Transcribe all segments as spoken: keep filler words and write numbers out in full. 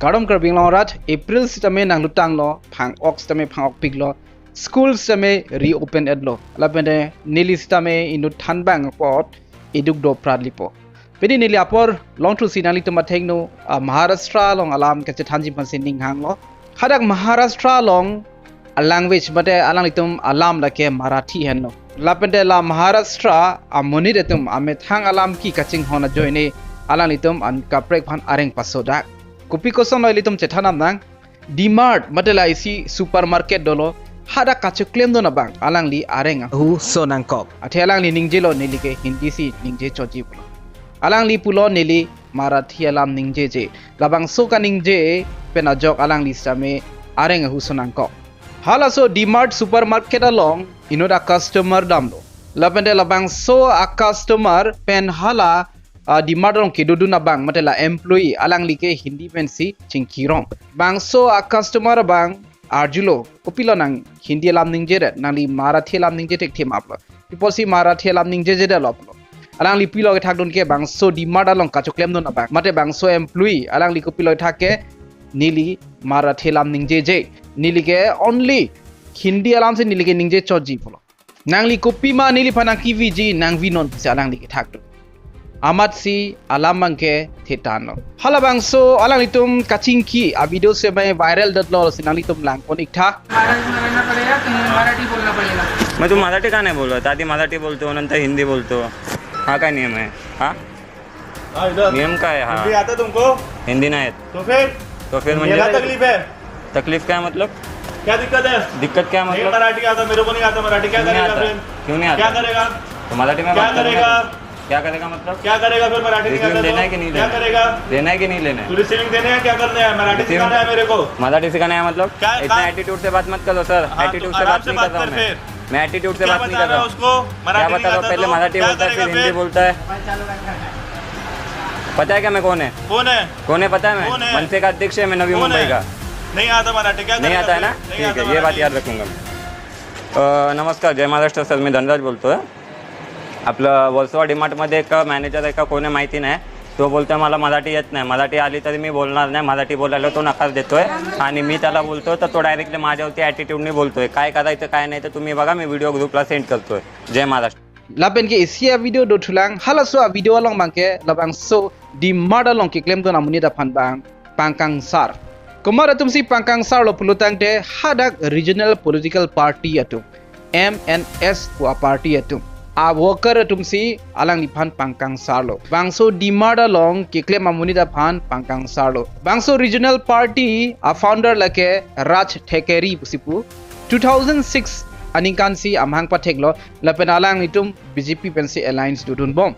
Kardom Karbi Anglong arat, April sitame nanglutanglo, phang-ok sitame phang-okpiklo, school sitame reopen etlo. Lapen te neli sitame inut thanbang apot eduk do prat lipo. Pini neli apor longthusi nanglitum athengno, ah, Maharashtra along alam kachethanji aphansi ning hanglo. Hadak Maharashtra along a language mate alanglitum alam lake Marathi henlo. Lapen te la Maharashtra amonit atum amethang alam ke kachinghon ajoine alanglitum an kaprek aphan areng pasodak. Kopi kosonlo ilitum chethan nang. D-Mart mate la isi supermarket dolo, hadak kachoklemdun abang alangli areng ahuso nangkok. Athe alangli ningjelo neli ke Hindi si ningje choji pulo. Alangli pulo neli Marathi alam ningjeje. Labangso kaningje pen ajok alangli sitame areng ahuso nangkok. Halaso D-Mart supermarket along inut a customer damlo. Lapen te labangso a customer pen hala, ah, D-Mart along kedodun abang mate la employee alangli ke Hindi pensi chingkirong. Bangso a customer abang arjulo, kopilo nang Hindi alam ningjedet, nangli Marathi alam ningje thekthe ma pulo. Pi apotsi Marathi alam ningjejedetlo pulo. Alangli pilo kethakdun ke bangso D-Mart along kachoklemdun abang mate bangso employee alangli kopilo kethak ke neli Marathi alam ningjeje. Neli ke only Hindi alamsi neli ke ningje choji pulo. Nangli kopima neliphan nangkeviji nangvinon pusi alangli kethakdun. Amatsi alam abang ke thetanlo. Halabangso alanglitum kachingki a video sitame viral detlo si nanglitum langpon iktha. महाराज में रहना पड़ेगा, कहीं मराठी बोलना पड़ेगा। मैं तो मराठी का नहीं बोल रहा, दादी मराठी बोलते हो, नंतर हिंदी बोलते हो। हाँ का नियम है? हाँ? हाँ, इधर। नियम का है? हाँ। हिंदी आता तुमको? हिंदी नहीं आता। तो फिर? तो फिर ये मुझे क्या तकलीफ है? तकलीफ क्या है मतलब? क्या दिक्कत है? दिक्कत क्या है नहीं मतलब? मराठी आता, मेरे को नहीं आता मराठी, क्या क्यों नहीं करेगा आता? फिर? क्यों नहीं आता? क्या करेगा? तो मराठी में क्या बात करो ना। करेगा? क्या करेगा मतलब? क्या करेगा फिर मराठी नहीं रिसीविंग आता देना तो? है कि नहीं क्या देना है? करेगा? देना है कि नहीं लेना है? तो रिसीविंग देने हैं, क्या करने हैं? मराठी रिसीविंग सिखाना है मेरे को। मराठी सिखाना है मतलब? क्या इतना काम? एटीट्यूड से बात मत करो सर, हाँ, तो एटीट्यूड से आराम बात से नहीं कर बात रहा हूँ कर मैं। फिर। मैं एटीट्यूड से क्या बात नहीं बता कर रहा रहा हूँ। उसको? क्या मराठी नहीं बताता पहले तो? मराठी क्या बोलता है, फिर करेगा हिंदी फिर? बोलता है। पता है क्या मैं कौन है? कौन है? कौन है पता है मैं? कौन है? मनसे का अध्यक्ष है मैं नवी कौन मुंबई है? का। नहीं आता मराठी, क्या नहीं करेगा आता है फिर? ना? नहीं ठीक आता है, ये बात मराठी। याद रखूंगा मैं। अ, नमस्कार, जय महाराष्ट्र सर, मी धनराज बोलतोय. आपलं वर्सोवा डीमार्टमध्ये एक मॅनेजर आहे का कोण आहे माहिती नाही. तो बोलतोय मला मराठी येत नाही, मराठी आली तरी मी बोलणार नाही, मराठी बोलायला तो नकार देतोय. आणि मी त्याला बोलतोय तर तो डायरेक्टली माझ्यावरती ॲटिट्यूडने बोलतोय. काय करायचं काय नाही तर तुम्ही बघा, मी व्हिडिओ ग्रुपला सेंड करतोय. जय Maharashtra. Lapen ke isi a video dothulang, halaso a video along abang ke labangso D-Mart along keklemdun amonit aphan abang pangkangsar. Komat atumsi pangkangsarlo pulotangte hadak regional political party atum, M N S pu a party atum a worker atumsi alangliphan pangkangsarlo. Bangso D-Mart along keklem amonit aphan pangkangsarlo. Bangso regional party a founder lake Raj Thackeray pusi pu. Two thousand six aningkansi amahang patheklo, lapen alanglitum B J P pensi alliance dodunbom.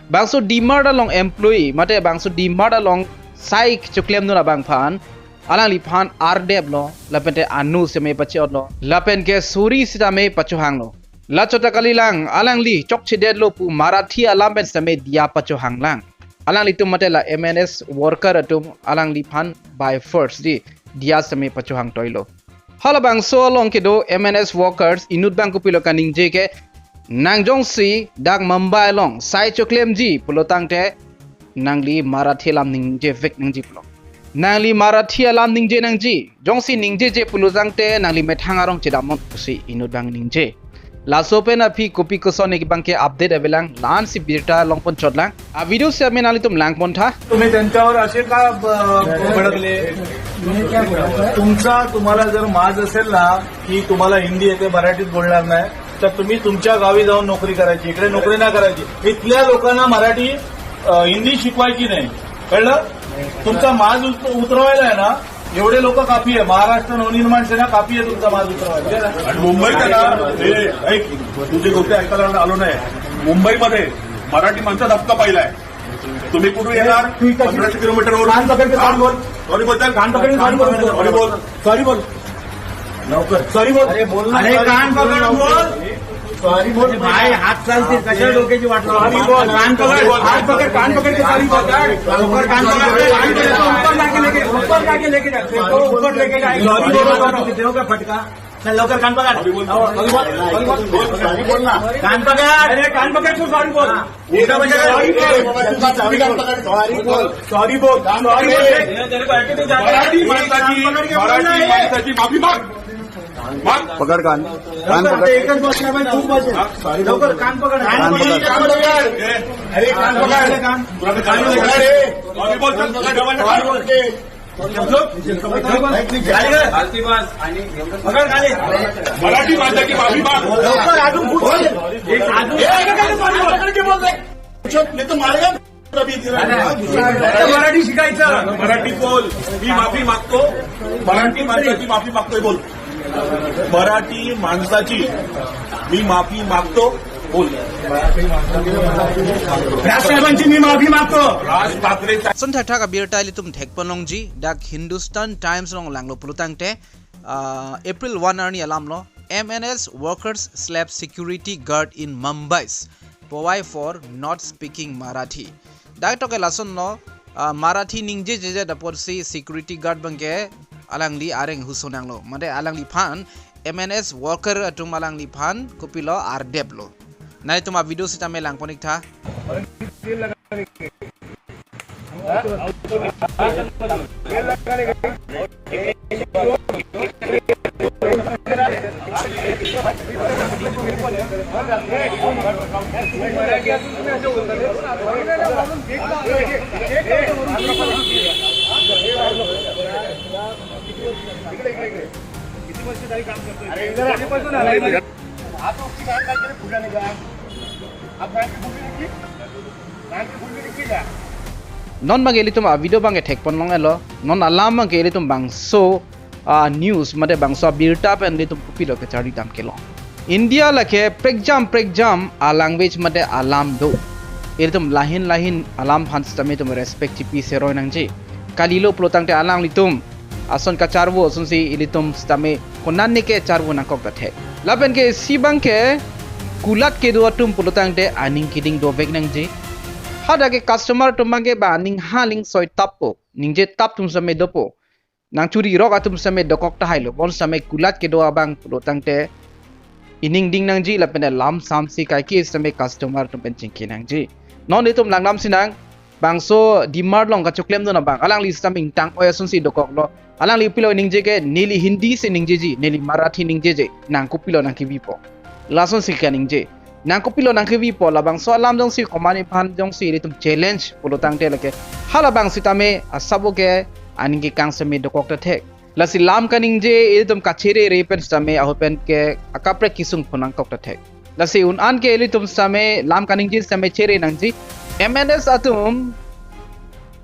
Bangso D-Mart along employee mate bangso D-Mart along sai choklemdun abangphan alangliphan ardeplo, lapen te anu sitame pache-otlo, lapen ke suri sitame pachohanglo. Lachot ta kalilang, alangli chokchedetlo pu Marathi alam pen sitame diya pachohanglang. Alanglitum mate la M N S worker atum alangliphan by force di diya sitame pachohang toilo. Halabangso along kedo M N S workers inut abang kopilo kaningje ke, nang jongsi dak Mumbai along sai choklemji pulotangte nangli Marathi alam ningjevek nangji pulo. Nangli Marathi alam ningje nangji, jongsi ningjeje pulotangte nangli methang arong chedamnon pusi inut abang ningje. Laso pen aphi kopi koson abang ke update avelang, la-ansi birta longpon chotlang. A video sitame nanglitum langpontha. तुम्ही त्यांच्यावर असे का ब- भडकले? तुमचा, तुम्हाला जर माज असेल ना की तुम्हाला हिंदी येते, मराठीत बोलणार नाही, तर तुम्ही तुमच्या गावी जाऊन नोकरी करायची, इकडे नोकरी नाही करायची. इथल्या लोकांना मराठी, अ, हिंदी शिकवायची नाही, कळलं? तुमचा माज उत- उतरवायला आहे ना, एवढे लोक काफी आहे. महाराष्ट्र नवनिर्माण सेना काफी आहे तुमचा माज उतरवायला. आणि मुंबईत आहे ना, हे ऐक, तुझी गोष्ट ऐकायला आलो नाही. मुंबईमध्ये मराठी माणसात हक्क पाहिलाय. तुम्ही कुठून येणार? तू इथं पंधराशे किलोमीटरवर. कान पकड के सॉरी बोल. सॉरी बोलताय? कान पकड के सॉरी बोल. सॉरी बोल. सॉरी बोल. लवकर सॉरी बोल. अरे बोल ना, अरे सॉरी कान बोल. पकड बोल. सॉरी बोल. भाई, हात चालतील, कशाला डोक्याची वाट लावतो? सॉरी बोल. कान पकड, सॉरी बोल. हात पकड, कान पकड के सॉरी बोल. लवकर कान पकड, कान पकड, ऊपर जाके लेके, ऊपर जाके लेके जा. ऊपर लेके जा. सॉरी बोल. देव का फटका. चल, लवकर कान पकड़. अभी बोल. अभी बोल. अभी बोल. बोल, सॉरी बोल ना. कान पकड़. अरे, कान पकड़, तू सॉरी बोल. हाँ. ये तो बजा. सॉरी बोल. सॉरी बोल. सॉरी बोल. सॉरी बोल. तेरे को ऐसे तो जाना है. मराठी माणसाची, मराठी माणसाची माफी माग. माग. पकड़ कान. कान लवकर. पकड़. एकच बसला पाहिजे, खूप बसला. सॉरी बोल. लवकर कान पकड़. कान पकड़. कान पकड़. अरे, कान पकड़. कान. तुला तो कान पकड़ रे. सॉरी बोल. सॉरी बोल. मराठी माणसाची माफी माग. लवकर अजून खूप. अजून. मी तर मारेगा. मराठी शिकायचं. मराठी बोल. मी माफी मागतो. मराठी माणसाची माफी मागतोय बोल. मराठी माणसाची मी माफी मागतो. बोल. राजसाहेबांची मी माफी मागतो. राज Thackeray. Lason thakthak abirta ilitum thekponlongji, dak Hindustan Times along langlo pulotangte, ah, April one arni alamlo, M N S workers slap security guard in Mumbai, powai for not speaking Marathi. Dak toke lasonlo, ah, Marathi ningjejeje apotsi security guard abangke alangli areng husonanglo. Mate alangliphan M N S worker atum alangliphan kopilo ardeplo. Nangtum avideo sitame langpon-iktha. Non abangke ilitum avideo abangke thekponlong-etlo. Non alam abangke ilitum bangso, ah, news mate bangso abirta pen ilitum kopilo kacharli dam kelong. India lake prekjam prekjam alanguage mate alam do. Ilitum lahin lahin alam aphan sitame itum respect chipi seroi nangji. Kalilo pulotangte alanglitum ason kacharvo asonsi ilitum sitame konane ke charvo nangkok ta thek. Lapen ke isi abangke kulat kedo atum pulotangte aning keding dovek nangji. Hadak ke customer atum abangke ba aning haling soi tappo, ningje tap atum sitame dopo. Nangchuri rok atum sitame dokok tahailo, bonsitame kulat kedo abang pulotangte ining ding nangji lapen lam samsi kaike sitame customer atum pen chingki nangji. Non itum langdam sinang, bangso D-Mart along kachoklemdun abang, alangli sitame ingtang-oi asonsi dokoklo. Alangli kopilo ningje ke, neli Hindi si ningjeji, neli Marathi ningjeje, nang kopilo nangkevipo. Lasonsi kaningje. Nang kopilo nangkevipo, labangso alam jongsi komatne aphan jongsi ilitum challenge pulotangte lake halabang sitame asabo ke aning kekang sitame dokok ta thek. Lasi lam kaningje ilitum kachere re pen sitame ahut pen ke akaprek kesung pon nangkok ta thek. Lasi un-an ke ilitum sitame lam kaningje sitame chere nangji. M N S atum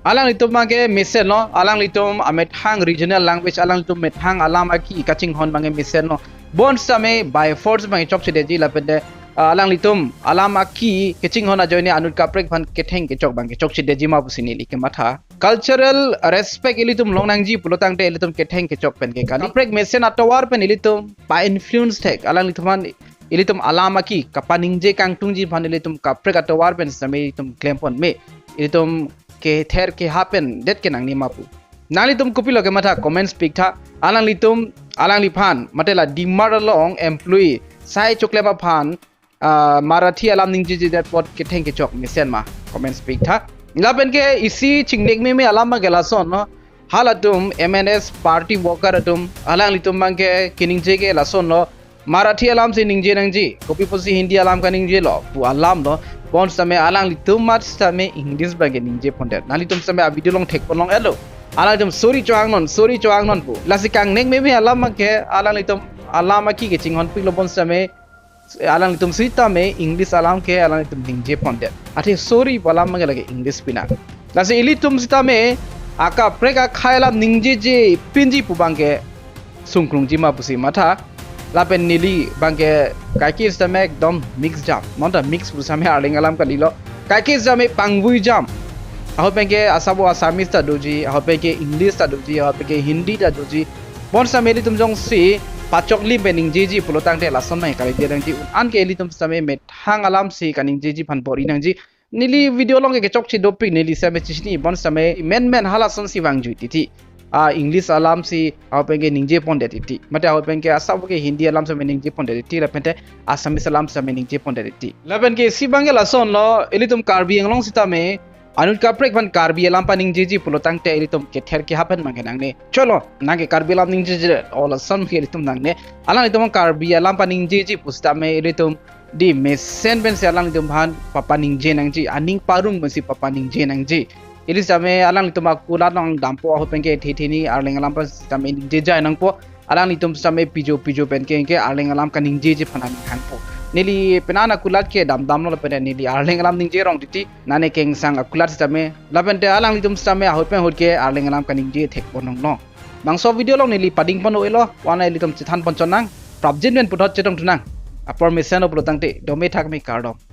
alanglitum abangke mesenlo, alanglitum amethang regional language, alanglitum methang alam aki kachinghon abangke mesenlo. Bonsitame by force abangke chokchedetji lapen te, ah, alanglitum alam aki kachinghon ajoine anut kaprek aphan ketheng kechok abangke chokchedetji ma pusi neli kematha. Cultural respect ilitum long nangji pulotangte ilitum ketheng kechok pen ke kali. Kaprek mesen atovar pen ilitum pa-influence thek, alanglitum aphan ilitum alam aki kapaningje kangtungji aphan ilitum kaprek atovar pen sitame ilitum klempon me. Ilitum kether keha pen det ke nangne ma pu. Nanglitum kopilo kematha comments pi-iktha. Alanglitum, alangliphan mate la D-Mart along employee sai choklem aphan, ah, Marathi alam ningjejedet apot ketheng kechok mesen ma, comments pi-iktha. Lapen ke isi chingnek meme alam abangke lasonlo. Halatum M N S party worker atum alanglitum abangke keningje ke lasonlo. Marathi alam si ningje nangji, kopi pusi Hindi alam kaningjelo pu alamlo. Bonsitame alanglitum mat sitame English abangke ningje pondet. Nanglitum sitame avideo along thekponlong-etlo. Alanglitum sorry cho-angnon, sorry cho-angnon pu. Lasi kangnek meme alam abangke alanglitum alam aki kachinghonpiklo, bonsitame alanglitum sitame English alam ke alanglitum ningje pondet. Athe sorry pu alam abangke lake English pinang. Lasi ilitum sitame akaprek akhei alam ningjeje pinji pu abangke sungkrungji ma pusi matha. Lapen neli abangke kaike sitame ekdom mix jam. Non ta mix pu sitame Arleng alam kalilo. Kaike sitame pangvui jam. Ahut pen ke asabo Assamese ta doji, ahut pen ke English ta doji, ahut pen ke Hindi ta doji. Bonsitame ilitum jongsi pachoklim pen ningjeji pulotangte lason nai kali dia dangji, un-an ke ilitum sitame methang alam si kaningjeji aphan bor-i nangji. Neli video along ke kechokche dopik, neli sitame chesini, bonsitame menmen halasonsi vangjui titi. a English alam si ahut pen ke ningje pondet titi. Mate ahut pen ke asap ke Hindi alam sitame ningje pondet titi, lapen te Assamese alam sitame ningje pondet titi. Lapen ke isi abang ke lasonlo, ilitum Karbi Anglong sitame anut kaprek aphan Karbi alam paningjeji pulo tangte ilitum kether ke happen abang ke nangne. Cholo, nang ke Karbi alam ningjeji, o lason ke ilitum nangne. Alanglitum Karbi alam paningjeji pusitame ilitum di mesen pensi alanglitum aphan papaningje nangji, aning parum pensi papaningje nangji. Ili sitame alanglitum akulat along dampo ahut pen ke thethini Arleng alam pen sitame ningjejai nangpo. Alanglitum sitame pijo pijo pen ke, ke Arleng alam kaningjeji aphan aning hangpo. Neli penang akulat ke damdamlo lapen neli Arleng alam ningje rong titi. Nane kengsang akulat sitame, lapen te alanglitum sitame ahut pen ahut ke Arleng alam kaningje thek ponlonglo. Bangso video along neli pading pon-elo, wana ilitum chethan pon chonang. Prapjin pen puthot chetong thunang. Apor mesen o pulo tangte, dome thakme, kardom.